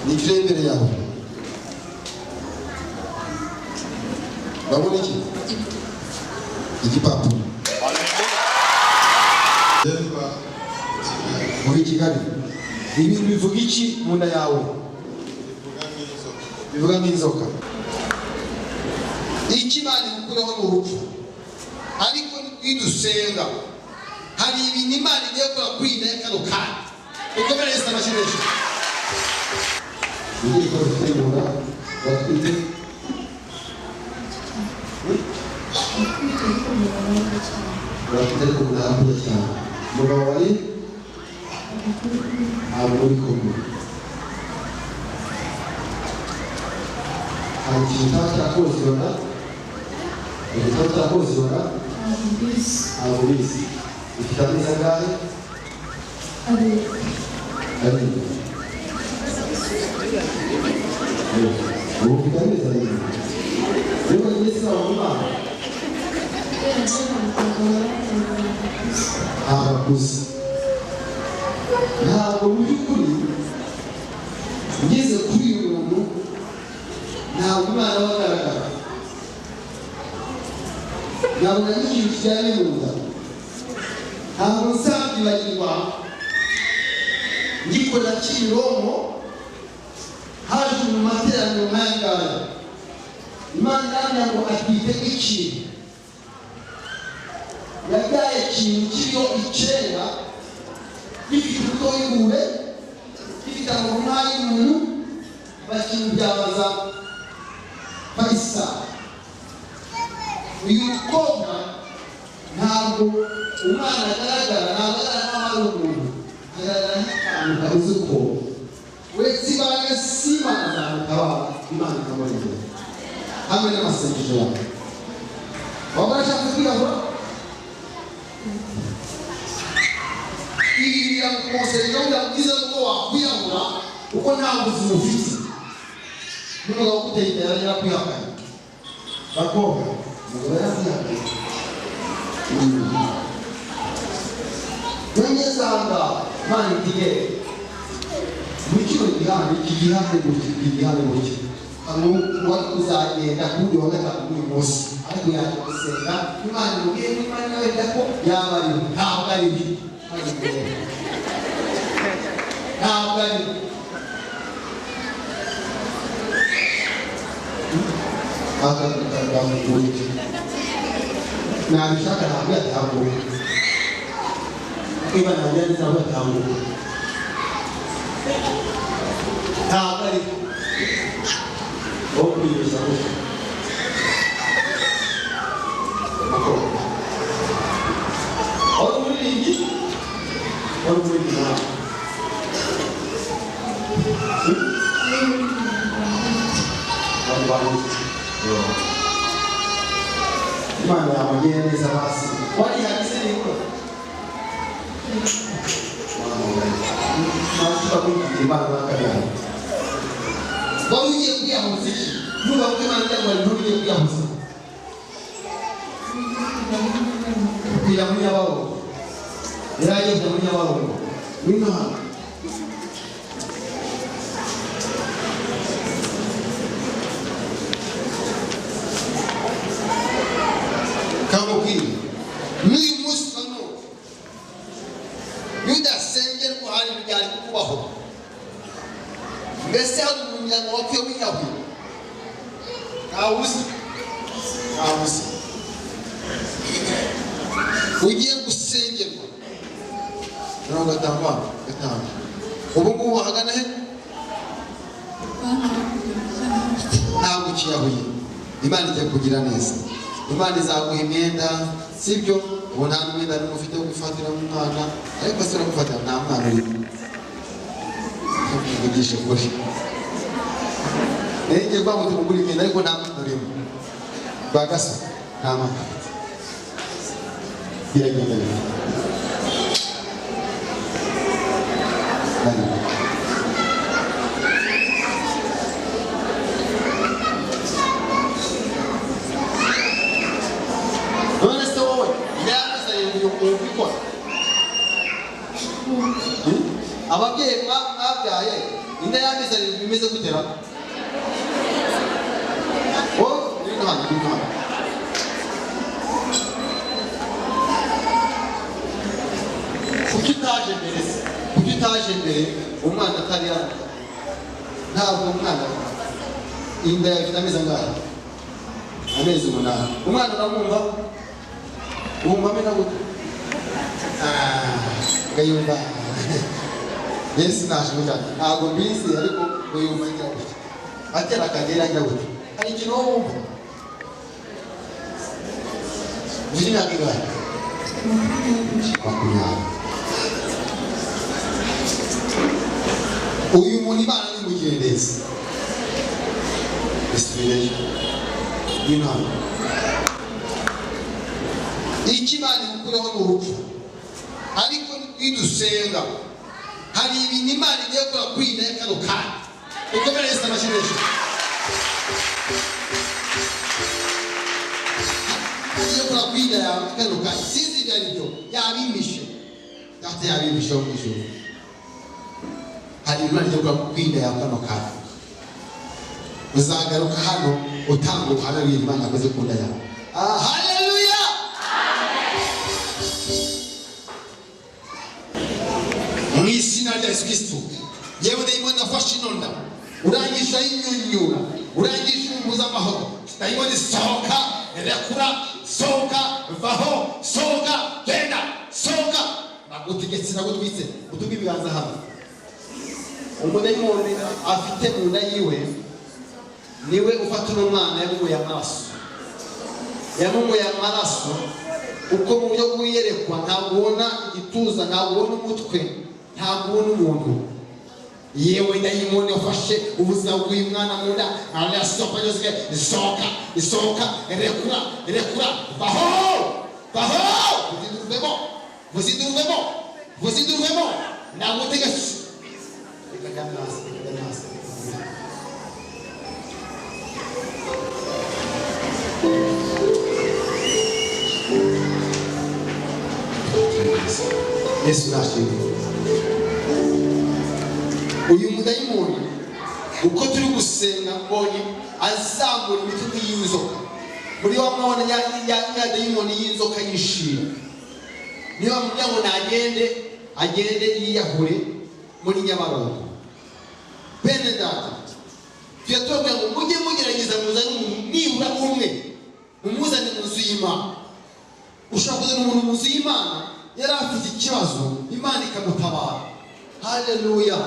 Nikire imbere yawe, urabona iki igipapuro muri Kigali. Ibintu bivuga iki mu nda yawe? Bivuga nk'inzoka. Icyo Imana igukureho ni urupfu, ariko nidusenga hari ibintu Imana igiye gukora kuri iyi nda y'akano kanya. Ukomere Yesu amashyi menshi. Ugiye gukora, ufite mu nda, uratwite? Uratwite ariko mu nda hakurya cyane. Umugabo wari ntabwo uri kumwe. Hari ikintu cyaba cyakozibona, ikintu cyaba cyakozibona? Ntabwo ubizi. Ufite amezi angahe? 2. Ubu ufite amezi 7. Niba ngiye sinabona Imana. Ntabwo akuze. Ntabwo mu by'ukuri ngeze kuri uyu muntu, ntabwo umwana we agaragara. Ntabwo nari ikintu kijyanye mu nda. Ntabwo nzabyibagirwa, ngikorera Kimironko, haje mu materaniro nk'aya ngaya, Imana irambwira ngo atwite ikintu. Yabyaye ikintu kiriho 9, gifite umutwe w'ingurube, gifite amaguru nk'ay'umuntu, bakimubyaza Faisal. Uyu mukobwa ntabwo umwana agaragara, ntabwo agaragara nk'aho ari umuntu, agaragara nk'akantu kameze uko. Uretse ibanga si Imana zamutabara, Imana ikamurengera hamwe n'amasengesho yawe. Waba urashaka kwiyahura? Ibi biragukonsereza, byiza ko wakwiyahura kuko nta buzima ufite. N'umugabo uguteye inda yari yarakwihakanye. Bakobwa, umugabo yarakwihakanye. Nonyesanga Imana itigere muri kino gihane, iki gihane gutya, iki gihane gutya, wari kuzagenda kuri uyu wa gatanu n'uyu munsi, ariko yaje gusenga. Imana imubwiye n'Imana wenda ko yaba ari we. Ntabwo ari we, ntabwo ari we. Akagamugurira nabishaka, ntabwo yatambuka. Niba ntabwo ntabwo yatambuka, ntabwo ari wo kwibeshya gutya. Mukobwa, wari umuririmbyi, wari umuririmbyi nawe? Wari wanditse. Imana yamugiriye neza. Basi warihagize nibura mazi Imana n'akabyaha. Wari ugiye kwiyahuza iki? Nuba ko Imana cyangwa wari ugiye kwiyahuza kujya muri Nyabarongo? Yari agiye kujya muri Nyabarongo. Ngwino hano. Kamubwira, n'uyu munsi wa none iyo udasengerwa hari byari kukubaho. Mbese hari umuryango wapfuye wiyahuye? Ntawe uzi, ntawe uzi. Ugiye gusengerwa. 55 5. Ubu ngubu ahagana he? Ntabwo ukiyahuye. Imana igiye kugira neza, Imana izaguha imyenda, sibyo? Ubu nta n'umwenda n'umwe ufite wo gufatira umwana, ariko se uramufatira nta mwana urimo? Mvugishe ukuri. Ngiye kuvuga ngo tumugure imyenda, ariko nta mwana urimo. Bagaso nta mwana afite. Biragenda bite? Bari. Amezi 7 bimeze gutera? Wowe ngwino hano, ngwino hano. Kuki utaje mbere se? Kuki utaje mbere umwana atari hano? Ntabwo umwana, inda yawe ifite amezi angahe? Amezi 8. Umwana uramwumva? Wumva amena gute? Ah, ngayumva. Yesu nashimwe cyane. Ntabwo mbizi, ariko ngo yumva agira gutya, atera akagera agira gutya. Hari ikintu wowe wumva? Ufite imyaka ingahe? 20. Uyu muntu Imana nimugire neza. Isubireyo, ngwino hano. Icyo Imana igukureho ni urupfu, ariko nidusenga hari ibintu Imana igiye gukora kuri iyi nayo kano kanya. Ukomere Yesu amashyi menshi. Igiye gukora kuri iyi yawe kano kanya, sinzi ibyo ari byo. Yabimishe Data, yabimishe wo mu ijuru. Hari ibintu Imana igiye gukora kuri iyi yawe kano kanya. Uzagaruka hano utanga ubuhamya bw'ibintu Imana yakoze ku nda yawe. Ah, haleluya! Mu izina rya Yesu Kristo, yewe dayimoni wafashe ino nda, urangije ayinyunyura, urangije umubuza amahoro, dayimoni sohoka, rekura, sohoka, vaho, sohoka, genda, sohoka. Nagutegetse, nagutwitse. Utunge ibiganza hano. Umudayimoni afite mu nda yiwe niwe ufata uno mwana. Yamunyweye amaraso, yamunyweye amaraso. Uko mu buryo bw'iyerekwa ntabwo ubona igituza, ntabwo ubona umutwe, ntabwo ubona umuntu. Yewe dayimoni wafashe ubuzima bw'uyu mwana mu nda, arasohoka yose, sohoka, sohoka, rekura, rekura, vaho, vaho, vuzinduruvemo, vuzinduruvemo, vuzinduruvemo, nagutegetse. Reka njyane hasi, reka njyane hasi, reka njyane hasi. Yesu nashimwe. Uyu mudayimoni, uko turi gusenga, mbonye azamura imitwe y'inzoka. Muri wa mubona ya dayimoni y'inzoka yishira, niyo bamubwira ngo nagende, agende yiyahure muri Nyabarongo. Bene Data, tujya tubabwira ngo mujye mugerageza muzane umuntu nibura umwe, mumuzane mu nzu y'Imana. Ushobora kuzana umuntu mu nzu y'Imana yari afite ikibazo, Imana ikamutabara. Haleluya!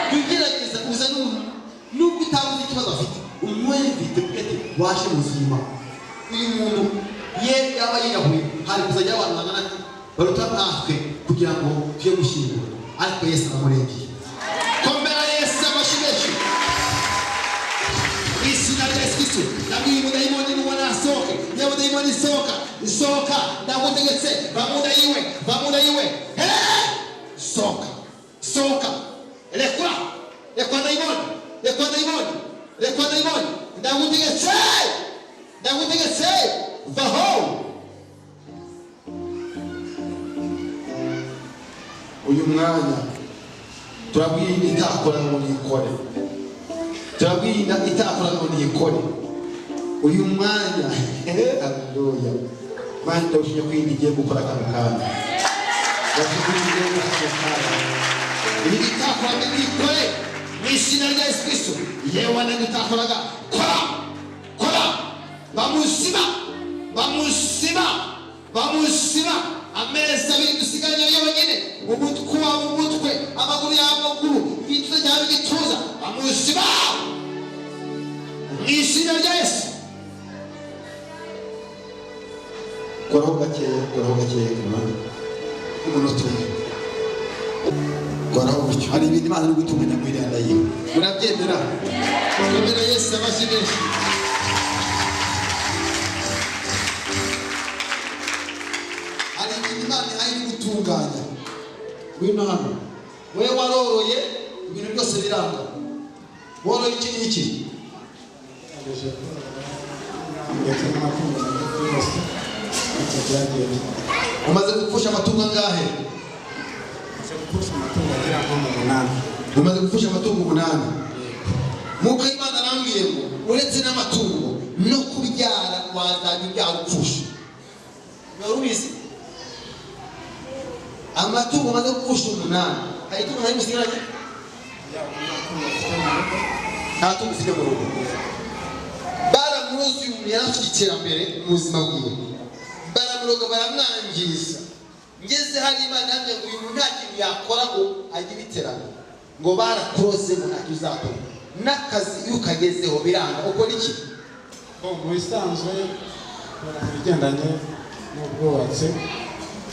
Tugerageza uzane umuntu, nubwo utabuze ikibazo afite, umwemvite ati waje mu nzu y'Imana. Uyu muntu ye yaba yiyahuye, hari kuzajya abantu bangana baruta natwe kugira ngo tujye gushyingura, ariko Yesu aramurengeye. Komera Yesu amashyi menshi. Izina rya Yesu Kristo, ndabwira umudayimoni nubona asohoke. Niba mudayimoni sohoka, sohoka, ndagutegetse, va mu nda yiwe, va mu nda yiwe. Hey! Sohoka, sohoka, rekura, rekura dayimoni, rekura dayimoni, rekura dayimoni, ndagutegetse, ndagutegetse, vaho. Uyu mwanya turabwira itakora ngo niyikore, turabwira itakora ngo niyikore uyu mwanya. Haleluya! Mana, ndagushimye ko iyi igiye gukora kano kanya. Ndagushimye ko iyi igiye gukora kano kanya. Iyi itakoraga niyikore mu izina rya Yesu Kristo. Yewe nanjye utakoraga, kora, kora, bamusima, bamusima, bamusima. Amezi 2 dusigaranye yonyine, umutwe waba umutwe, amaguru yaba amaguru, igituza cyaba igituza, bamusima mu izina rya Yesu. Koraho gakeya, koraho gakeya, kuruhande umunota umwe, koraho gutyo. Hari ibintu Imana iri gutunganya muri iriya nda yiwe. Murabyemera? Twemera Yesu amashyi menshi. Hari ibintu Imana ihaye iri gutunganya. Ngwino hano. Wowe waroroye, ibintu byose biranga. Woroye iki n'iki? Ngerageje korora ndetse n'amatungo magufi yose, icyo byagiye bipfa. Umaze gupfusha amatungo angahe? Maze gupfusha amatungo agera nko mu 8. Umaze gupfusha amatungo 8. Mwuka w'Imana arambwiye ngo uretse n'amatungo, no kubyara wazajya ubyara upfusha. Wari ubizi? Amatungo amaze gupfusha 8. Hari itungo nari musigaranye? Nta tungo ufite mu rugo. Baramuroze. Uyu muntu yari afite iterambere mu buzima bwiwe, baramuroga, baramwangiza. Ngeze hari Imana yambwiye ngo uyu muntu nta kintu yakora ngo agire iterambere, ngo barakuroze, ngo ntacyo uzakora, n'akazi iyo ukagezeho biranga. Ukora iki? Mu bisanzwe nkora mu bigendanye n'ubwubatsi,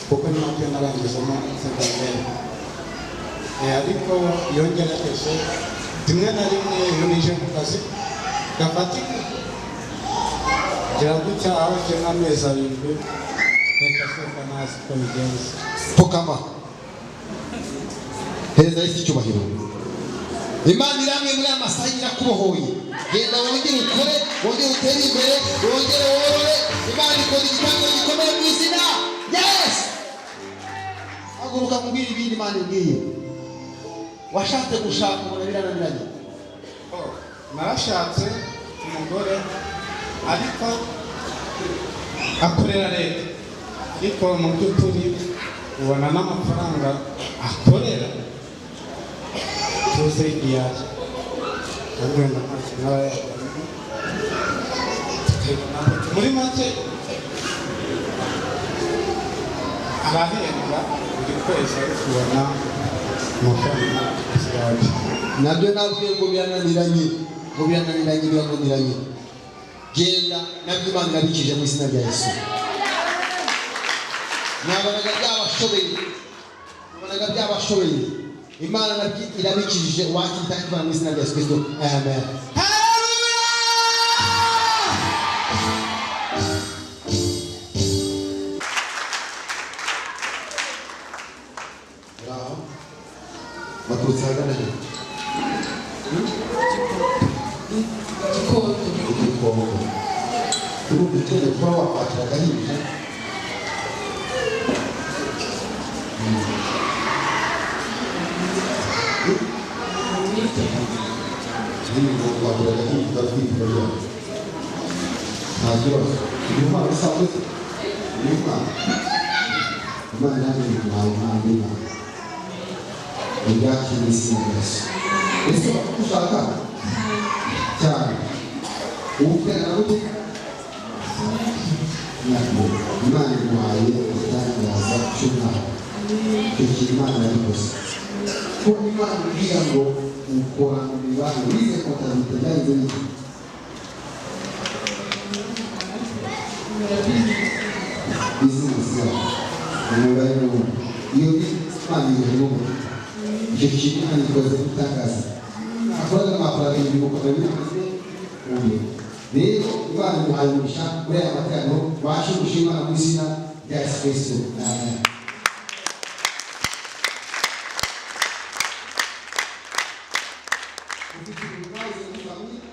kuko ni nabyo narangizemo segonderi. Ariko iyo ngerageje rimwe na rimwe, iyo nije mu kazi gafatika, ngira gutya aho ngiye nk'amezi 7 reka soka, ntazi uko bigenze. Pfukama, hereza Yesu icyubahiro. Imana iramwe muri aya masaha irakubohoye. Genda wongere ukore, wongere utere imbere, wongere worore. Imana ikora igitangaza gikomeye mu izina. Yes, haguruka mubwire ibindi Imana ibwiye. Washatse gushaka ubona birananiranye? Oh, narashatse umugore, ariko akorera leta, ariko mu by'ukuri ubona n'amafaranga akorera tuzi iyo ari, kandi wenda nta kintu aba yabonye. Tukabibona gutyo. Muri make arahembwa buri kwezi, ariko ubona amafaranga tuzi. Nabyo nabwiye ngo birananiranye, ngo birananiranye, birananiranye. Genda, nabyo Imana irabikije mu izina rya Yesu. Nabonaga byabashobeye, nabonaga byabashobeye. Imana nabyo irabikijije. Wakita imana mu izina rya Yesu Kristo, amen. Haleluya! Ngaho baturutse ahagana he? Gikondo. Igikombe. Urumva ukeneye kuba wakwakira agahinja? Ngo kwakira agahinja utatwite urabyara, nta kibazo. Uyu mwana usanzwe se? Uyu mwana Imana yanjye imuhaye impano y'Imana, ibyakira izina rya Yesu. Ese ushaka cyane ubu gute? Imana iguhaye igitangaza cy'umwana. Icyo kintu Imana yabikoze, ko Imana ibwira ngo ukora mu mibare, wize comptabilité, byagenze bite? Business yawe umubare n'ubundi, iyo Imana iguhemo umugisha. Icyo kintu Imana ikoze igitangaza. Akoraga amafaranga 1000 bimaze ubu. Rero Imana imuhaye umugisha muri aya materaniro. Waje gushima Imana mu izina rya Yesu Kristo, amen. Ufite uburwayi muri famille?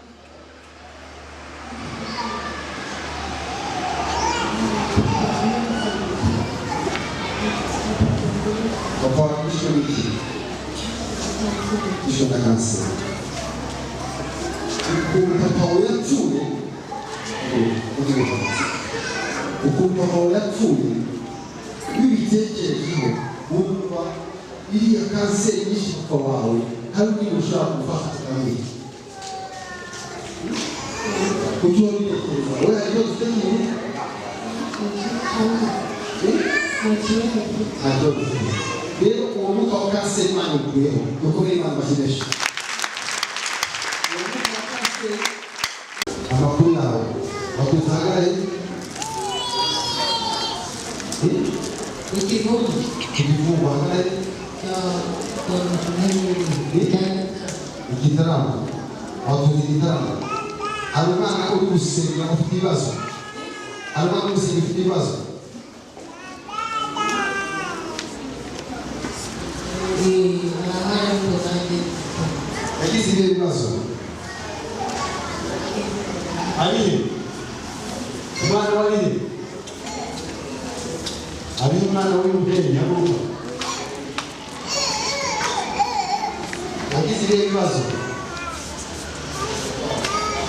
Papa wawe yishwe n'iki? Yishwe na kanseri. Ukuntu papa wawe yapfuye, ukuntu papa wawe yapfuye, iyo ubitekerejeho wumva iriya kanseri yishe papa wawe, hari undi ushobora kumufasha tukamwica. Kuki wabitekereza wowe? Hari ikibazo ufite mu rugo? Nta kibazo ufite. Rero uwo mwuka wa kanseri Imana ukuyeho. Dukomere Imana amashyi menshi. Uwo mwuka wa kanseri. Amakuru yawe, waturutse ahagana he? Ikivumu. Igifungo, ahagana he? Igitaramo. Waturutse igitaramo. Hari umwana uri gusenga ufite ibibazo? Hari umwana uri gusenga ufite ibibazo? Arahari, ariko nanjye. Yagize ibihe bibazo? Arihe umwana we? Arihe? Arihe umwana w'umubyeyi? Nyabugogo yagize ibihe bibazo?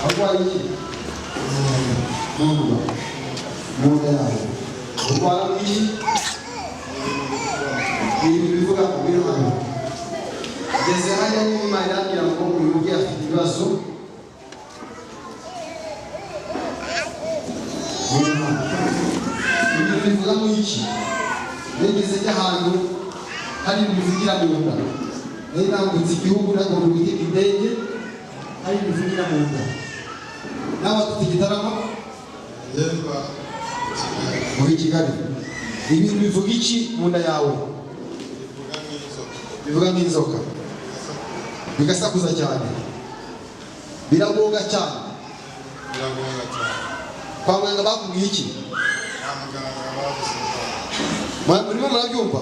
Arwaye iki? Mu nda. Mu nda yawe urwara iki? Ibintu bivuga biri hano. Ngeze hariya nyuma irambwira ngo uyu mubyeyi afite ibibazo. Ibintu bivuga mu iki? Nigeze njya ahantu hari ibintu bivugira mu nda. Nari nambutse igihugu, nagomba gutega indege, hari ibintu bivugira mu nda. Nawe afite igitaramo. Yemba Kigali. Muri Kigali ibintu bivuga iki mu nda yawe? Bivuga nk'inzoka. Bivuga nk'inzoka, bigasakuza cyane, biragonga cyane. Biragonga cyane. Kwa muganga bakubwiye iki? Kwa muganga babuze indwara. Murimo murabyumva?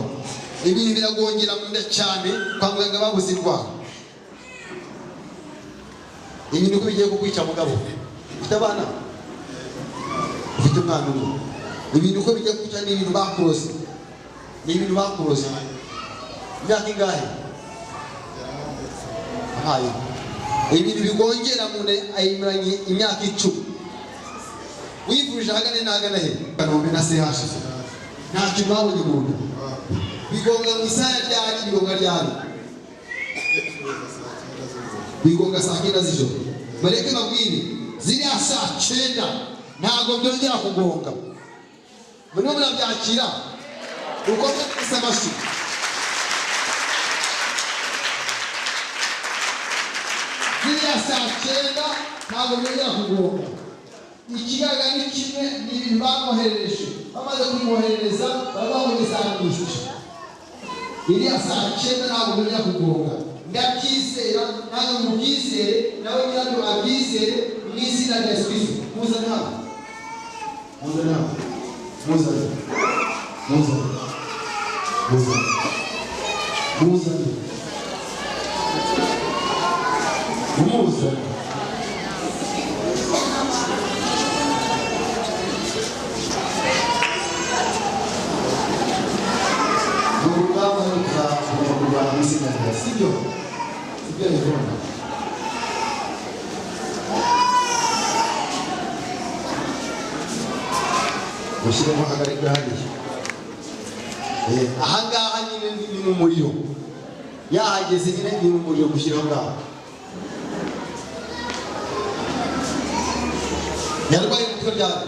Ibintu biragongera mu nda cyane, kwa muganga babuze indwara. Ibintu ko bigiye kukwica. Mugabo, ufite abana? Ufite umwana umwe. Ibintu uko bigiye kukwica ni ibintu bakuroze, ni ibintu bakuroze. Imyaka ingahe? Ahaye ibintu bigongera mu nda ayimaranye imyaka 10. Wivurije ahagana n'ahagana he? Kanombe na CH, nta kintu babonye mu nda. Bigonga mu isaha ryari? Bigonga ryari? Bigonga saa 9 z'ijoro. Bareke babwire, ziriya saa 9 ntabwo byongera kugonga. Murimo murabyakira uko mwese? Amashyi. Ziriya saa 9 ntabwo byongera kugonga. Ikigaragara ni kimwe, ni ibintu bamwoherereje. Bamaze kumwoherereza baba babonye za. Iriya saa 9 ntabwo byongera kugonga. Ndabyizera, nawe mubyizere, nawe nyirabyo abyizere, mu izina rya Yesu Kristo. Muzane hano, muzane hano, muzane, muzane, muzane, muzane, muzane. Ni urugamba, tugomba kurwana mu izina rya, sibyo? Sibyo, Yehova? Mushyiremo, hagarika hariya. Ahangaha nyine ni mu muriro, yahageze nyine ni mu muriro. Gushyiraho ngaho. Yarwaye umutwe ryari?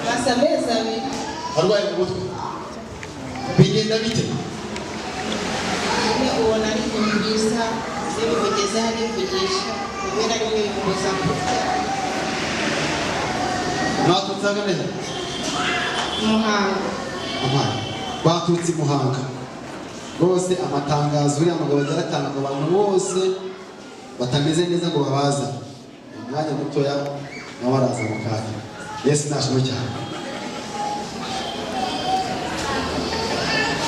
Basa amezi 2. Arwaye mu mutwe bigenda bite? Rimwe ubona ari ibintu byiza, iyo bimugezeho arivugisha, rimwe na rimwe bimubuza kurya. Mwaturutse ahagana he? Muhanga. Amana, baturutse i Muhanga rwose. Amatangazo uriya mugabo ajya aratanga ngo abantu bose batameze neza ngo babaza umwanya mutoya, nawe araza mu kanya. Yesu nashimwe cyane.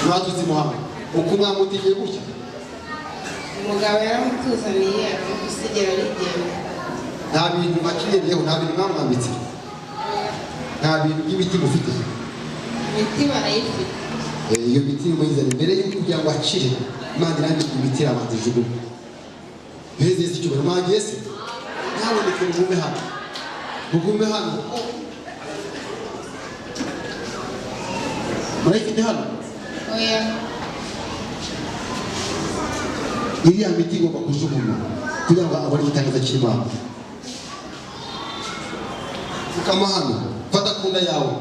Mwaturutse i Muhanga, uko mwamutigiye gutya? Umugabo yaramutuzaniye, aramudusigira, arigenda. Nta bintu akinyereyeho? Nta bintu mwamwambitse? Nta bintu by'imiti mufite? Imiti barayifite. Iyo miti muyizane mbere y'uko kugira ngo akire. Imana irangije imiti irabanza ijugunywe. Duheze Yesu icyubahiro. Mwagiye se? Ntaboneke. Mugume hano, mugume hano. Murayifite hano? Oya. Iriya miti igomba kujugunywa kugira ngo abone igitangaza cy'Imana. Pfukama hano, fata ku nda yawe,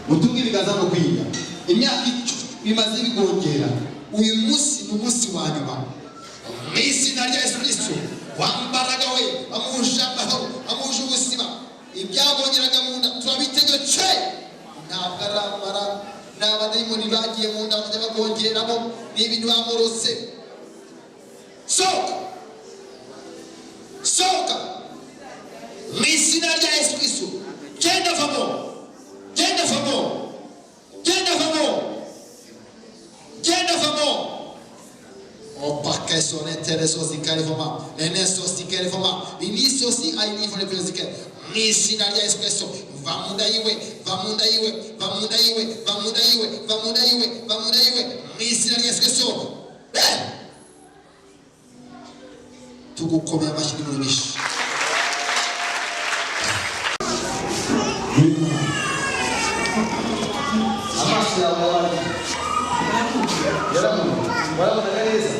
mutunge ibiganza no kwiga. Imyaka 10 bimaze bigongera, uyu munsi ni umunsi wa nyuma. Mu izina rya Yesu Kristo, wambaraga we amuhuje amahoro, amuhuje ubuzima. Ibyabongeraga mu nda turabitegetse, ntabwo aramara. Ni abadayimoni bagiye mu nda bakajya bakongeramo, ni ibintu bamurose. Sohoka, sohoka mu izina rya Yesu Kristo. Genda, vamo, genda, vamo, genda, vamo, genda, vamo. Opakesoneteresosikarefoma enesosikerefoma inisosi ainifoneferesike. Mu izina rya Yesu Kristo, va mu nda yiwe, va mu nda yiwe, va mu nda yiwe, va mu nda yiwe, va mu nda yiwe, va mu nda yiwe. Mu izina rya Yesu Kristo. Tugukomeye amashyi n'umugisha. Amaso yawe yabaye yaramuye, warabonaga neza,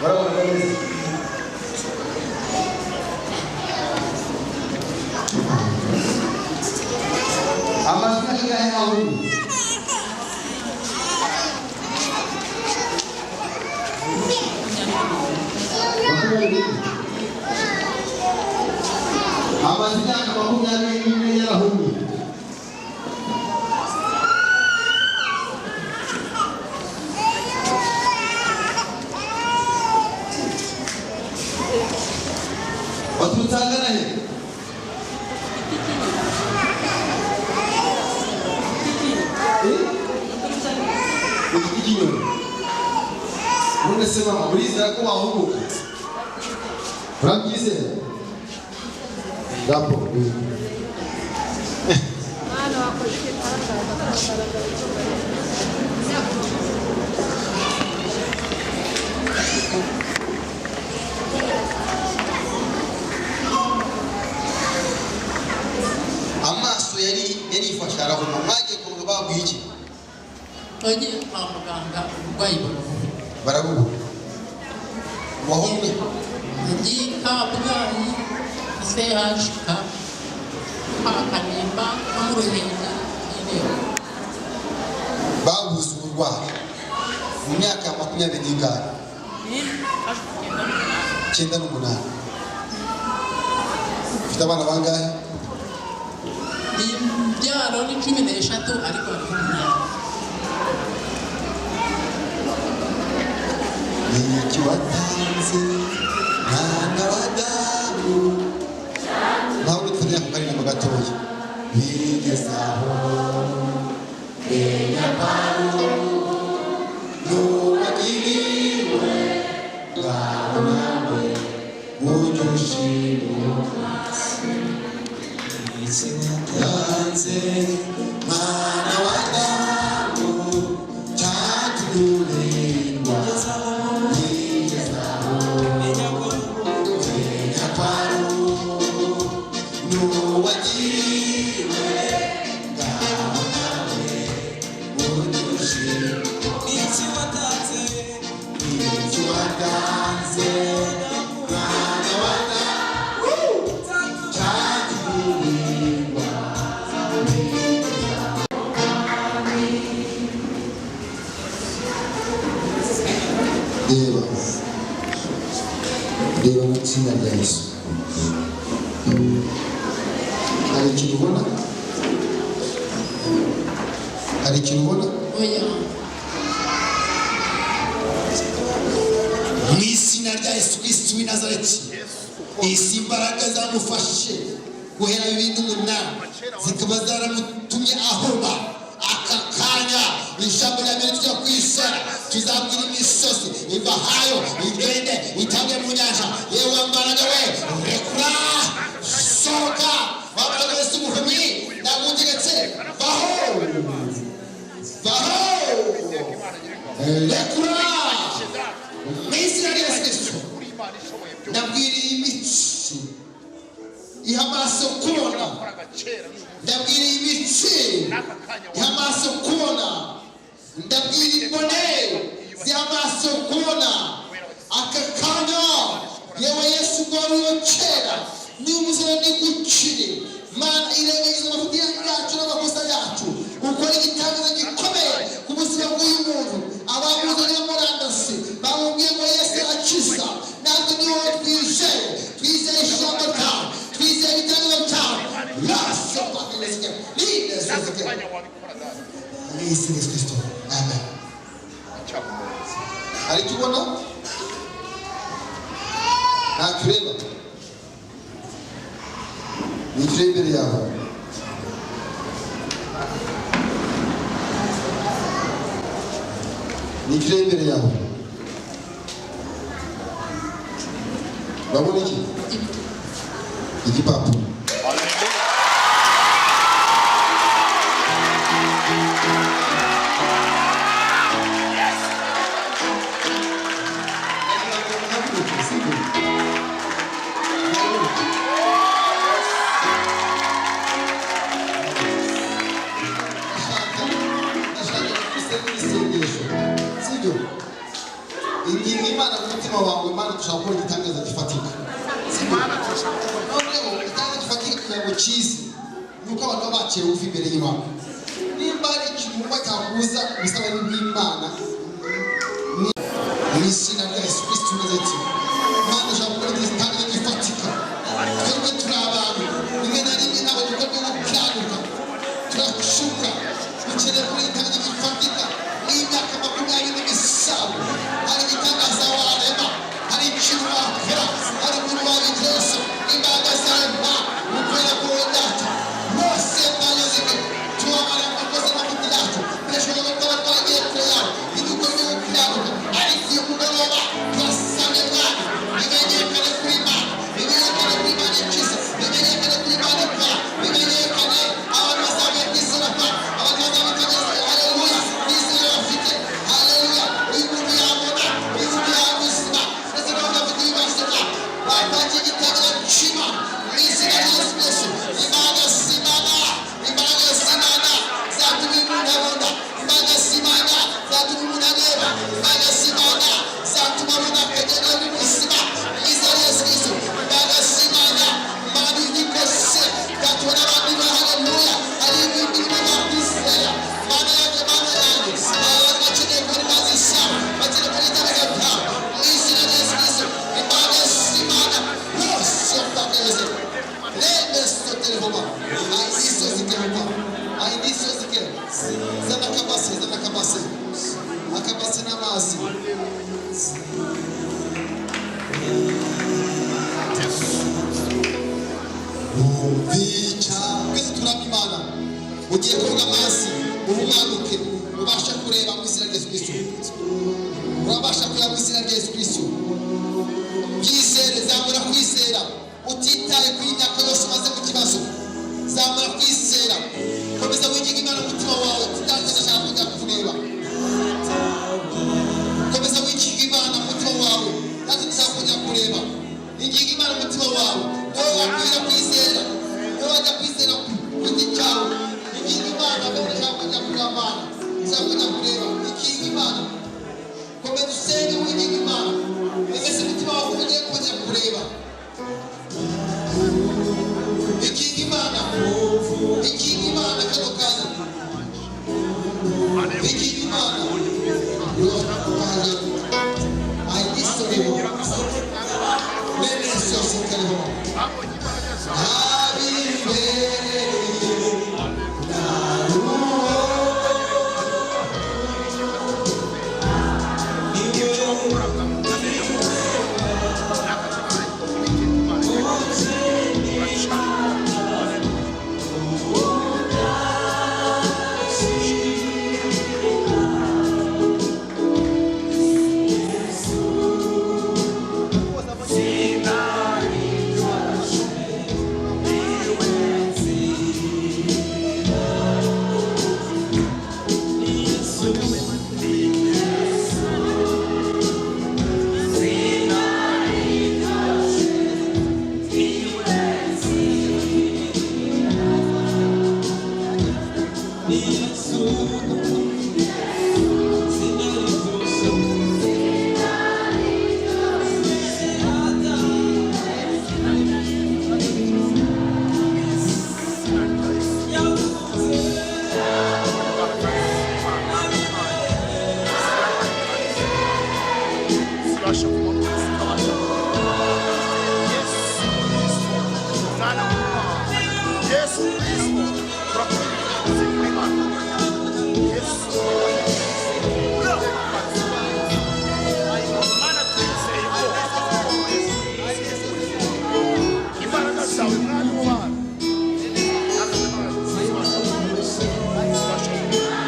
warabonaga neza. Amazina angahe yawe? 24. Amaze imyaka 24 yarahumye. Waturutse ahagana he? Eh? Mu giti cy'inyoni. None se mama, urizera ko wahumuka? Urabyizera? Rapo. Mwana wakoze igitangaza. Amaso yari yarifashe arahuma. Mwagiye kumva babwiye iki? Twagiye kwa muganga, uburwayi barabubura. Barabubura. Wahumye? Nagiye i Kabgayi, CHK, kwa Kanimba no mu Ruhengeri n'Irembo. Babuze uburwayi mu myaka ya makumyabiri n'ingahe? Hafi 98. 98. Ufite abana bangahe? Imbyaro ni 13, ariko hariho 8. Ni iki watanze, mwana wa Adamu? Nawe urutumye ako karirimbo gatoya. Bigeze aho menya Pawulo n'uwagiriwe, ngaho nawe ujye ushima. Iki watanze, mwana wa Adamu, cyatumye urengwa? Bigeze aho menya Pawulo n'uwagiriwe, ngaho nawe ujye ushima. Iki watanze, mwana wa Adamu, cyatumye urengwa? Reba, reba mu izina rya Yesu. Hari ikintu ubona? Hari ikintu ubona? Oya. Mu izina rya Yesu Kristo w'i Nazareti, izi mbaraga zamufashe guhera 2008 zikaba zaramutumye ahoma, aka kanya ijambo rya mbere tujya kwisera, tuzabwira imisozi iva hayo igende itange mu nyanja. Yewe mbaraga we, rekura, sohoka! Wa mbaraga wese umuhumyi, ndagutegetse, vaho, vaho, rekura mu izina rya Yesu Kristo. Ndabwiriye imitsi iha amaso kubona, ndabwiriye imitsi iha amaso kubona, ndabwira imbone ziha amaso kubona aka kanya. Yewe Yesu, ngo wariho kera, niba umuzana nigukire. Mana, irengagiza amafuti yacu n'amakosa yacu, ukora igitangaza gikomeye ku buzima bw'uyu muntu. Abamuzaniye murandasi bamubwiye ngo Yesu arakiza. Natwe ni wowe twizeye, twizeye ijambo ryawe, twizeye ibitangaza byawe. Raso mu izina Yesu Kristo, amen. Hari icyo ubona? Ntacyo ureba. Ni icyo ureba imbere yawe? Ni icyo ureba imbere yawe? Urabona iki? Igipapuro. Ingingo Imana ku mutima wawe, Imana dushobora gukora igitangaza gifatika. Noneho igitangaza gifatika kugira ngo kize ni uko abantu baba baciye bugufi imbere y'Imana. Nimba hari ikintu wumva cyakubuza ubusabane bw'Imana, mu izina rya Yesu Kristo Nazareti, Imana ushobora gukora igitangaza gifatika. Twebwe turi abantu, rimwe na rimwe ntabwo dukora ibyo gukiranuka, turacumura. Dukeneye gukora igitangaza gifatika. N'imyaka 20 n'imisago, hari igitangaza warema, hari ikintu wakora, hari ukuntu wabigenza. Imbaraga zawe mpa ukwera kuri data bose mbanyazike tubabara amakosa n'amafuti yacu. Birashoboka ko twaba twagiye kure yawe, ntidukore ibyo gukiranuka, ariko uyu mugoroba turasabye Mwami, bimenyekane kuri Imana, bimenyekane kuri Imana ikiza, bimenyekane kuri Imana ikora, bimenyekane. Abantu bazamuye kwizera kwawe, abantu bazabitegereza, haleluya, kwizera bafite, haleluya. Uyu muntu yabona, uyu muntu yabuzima, ndetse n'abandi bafite ibibazo nka batangiye igitangira cy'Imana mu izina rya Yesu Kristo. Imbaraga z'Imana, imbaraga z'Imana zatuma uyu muntu abona, imbaraga z'Imana zatuma umuntu areba, imbaraga z'Imana zatuma abona akagenda mu buzima mu izina rya Yesu Kristo. Imbaraga z'Imana, Imana igikose zatuma n'abandi ba, haleluya, hari ibindi birimo bakwizera. Mana yanjye, Mana yanjye, abantu bakeneye kubona imbabazi zawe, bakeneye kubona igitangaza byawe mu izina rya Yesu Kristo. Imbaraga z'Imana bose bakweze lemesotelehoma ainisozikehoma ainisozike. Zana akabase, zana akabase, akabase n'amazi. Bica twese turamya Imana. Ugiye koga amazi, uhumanuke, ubasha kureba mu izina rya Yesu Kristo. Urabasha kureba mu izina rya Yesu Kristo. Byizere, zamura kwizera, utitaye ku myaka yose umaze mu kibazo. Zamura kwizera, komeza wiginga Imana umutima wawe. Tutakaza, ashaka kujya kureba. Komeza wiginga Imana umutima wawe, natwe dushaka kujya kureba. Inginga Imana umutima wawe, wowe wakwira kwizera, wowe wajya kwizera ku giti cyawe. Inginga Imana, wowe ushaka kujya kureba Imana, ushaka kujya kureba. Inginga Imana, komeza usenge, wiginga Imana, emeza umutima wawe ko ugiye kongera kureba. Ikinga Imana, ikinga Imana kano kanya, ikinga Imana. Zibasha kumanuka, zikabasha kumanuka. Yesu Kristo, Mwana w'Imana, Yesu Kristo, turakwinginze kuri Imana. Yesu Mana, twizeye ko imbaraga zawe, Mwami w'abantu, zibasha kumanuka, zibasha kumanuka.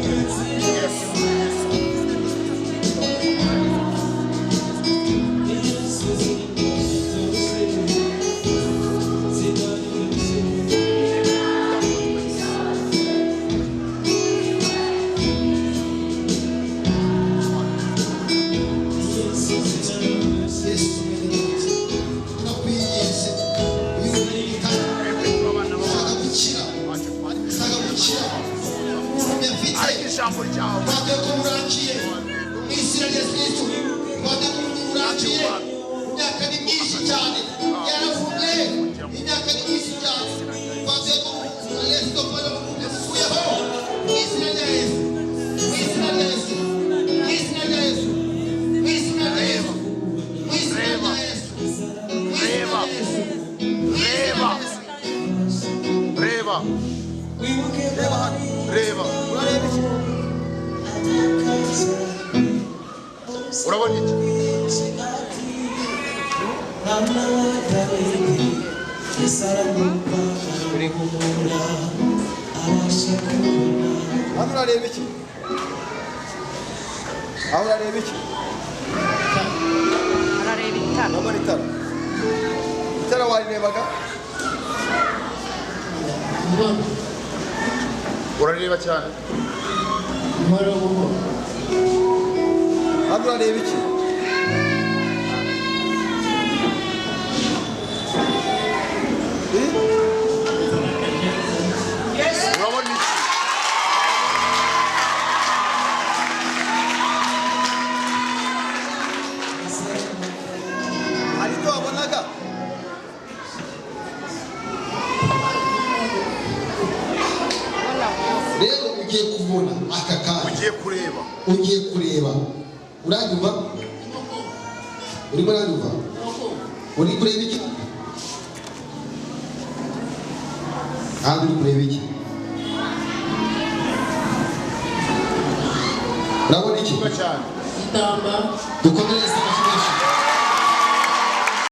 Yesu Kristo. Yesu mwene Dawidi, turakwinginze, uyu muntu ushaka gukira, ushaka gukira, ubumenyi afite Ariko ijambo ryawe ntabwo ko burangiye. Mu izina rya Yesu Kristo, Rwanda rurangiye. Imyaka ni myinshi cyane, yaravumye. Imyaka ni myinshi cyane. Rwanda Yesu yavuyeho mu izina rya Yesu, mu izina rya Yesu, mu izina rya Yesu, mu izina rya Yesu, mu izina rya Yesu, mu izina rya Yesu, mu izina rya Yesu. Reba. Reba hano. Reba. Urareba iki? Urabona iki? Hano urareba iki? Aho urareba iki? Arareba itara. Urabona itara? Itara warirebaga? Mbona. Urareba cyane. Buhoro buhoro. Hano urareba iki? Eh? Urabona iki? Hari ibyo wabonaga? Rero ugiye kubona aka kanya. Ugiye kureba. Ugiye kureba. Uranyumva? Urimo uranyumva? Uri kureba iki? Ahandi uri kureba iki? Urabona iki? Vuga cyane. Igitambaro. Dukomereze amashyi menshi.